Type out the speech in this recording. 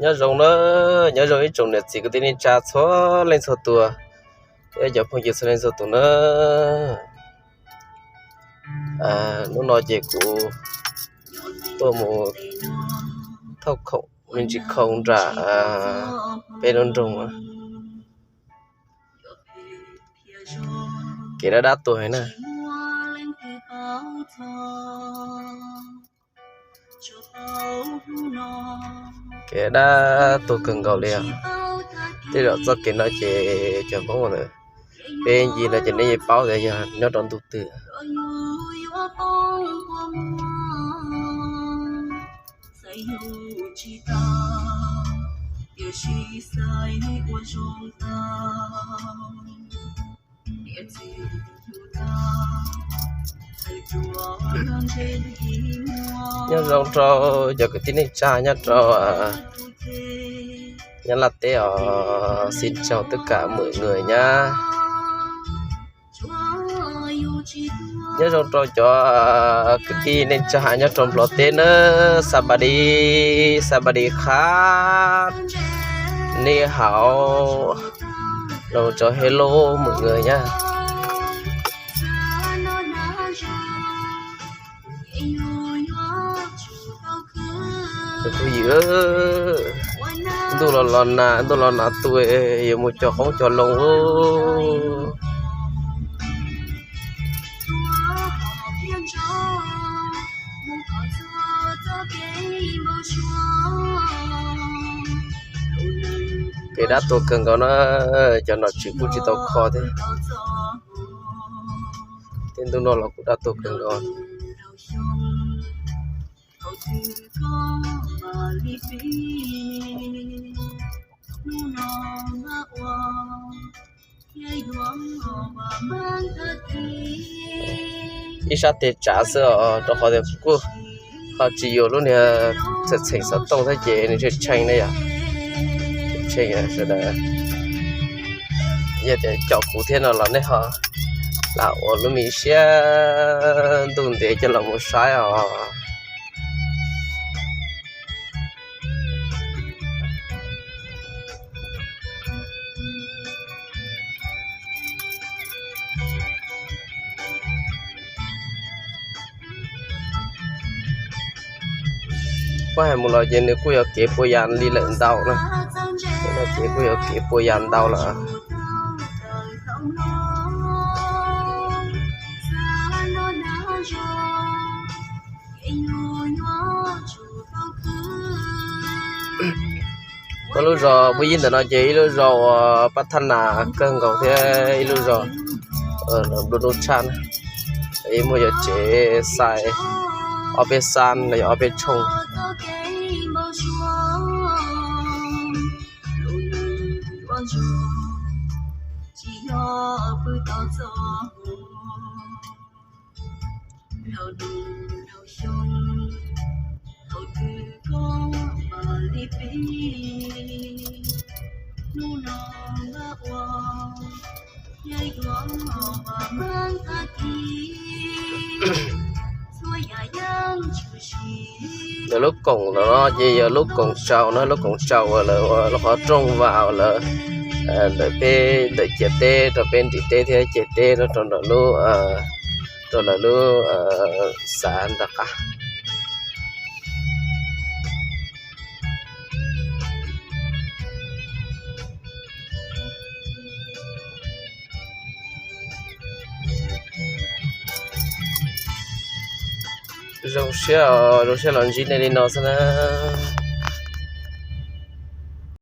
Nyob zoo na, nyob zoo ib tsoom niam txiv kwv tij neej tsa txhua leej txhua tus, thiab cov phooj ywg txhua leej txhua tus na. Hnub no ces kuv tuaj mus thauj khoom me ntsis khau nram peb lub nroog. Kev dab dab tuag heev na. Kev dab tuag kawg nkaus li os. Tej zaum txoj kev no ces cov Hmoob ntawm peb ncig no ces nej yeej paub tias yog nyob rau ntu twg. Nyob zoo rau cov kwv tij neej tsa nyob rau Nyab Laj teb os, xin chào tất cả mọi người nhá. Nyob zoo rau cov kwv tij neej tsa nyob rau Nplog teb na, sawv daws, sawv daws khab, nej hauv, los rau hello mọi người nhá. Phooj ywg, ntuj los los nag, ntuj los nag tu, yuav mus cog qoob cog loo. Kev dab tuag kawg nkaus na, cov nom tswv kuj tsis tau kho thiab. Tej ntuj no los kuj dab tuag kawg nkaus. Ib sab tes tsav xwb os, rau qhov tias kuv kuj ho tsis yuav lub niag txheem xov tooj thiab ces nws tshee tshee na yom. Tshee sawv daws, yog tias caum kuv thiab no los nej ho lam ua lub me siab ntuj ntev coj los mus saib os. Pab hais mus los ces nws kuj yog kev puas yas li lawm ntau na. Ces kuj yog kev puas yas ntau lawm. Muaj lub zos Pub Yib ntawm no ces ib lub zos uas pab thab nas kawg nkaus thiab ib lub zos nplua nuj tshaj na. Ib muaj yog tsev xais ob peb xab los yog ob peb tshooj. Ntawm lub koom no ces yog lub koom tsaus na, lub koom tsaus uas lawv ua lub qhov rooj vam uas lawv ntawm peb ntawm ciam teb rau peb nrim teb thiab ciam teb rau ntawm lub, rau ntawm lub xav nram qab. Zoo siab, zoo siab los ntsib nej li no xwb na.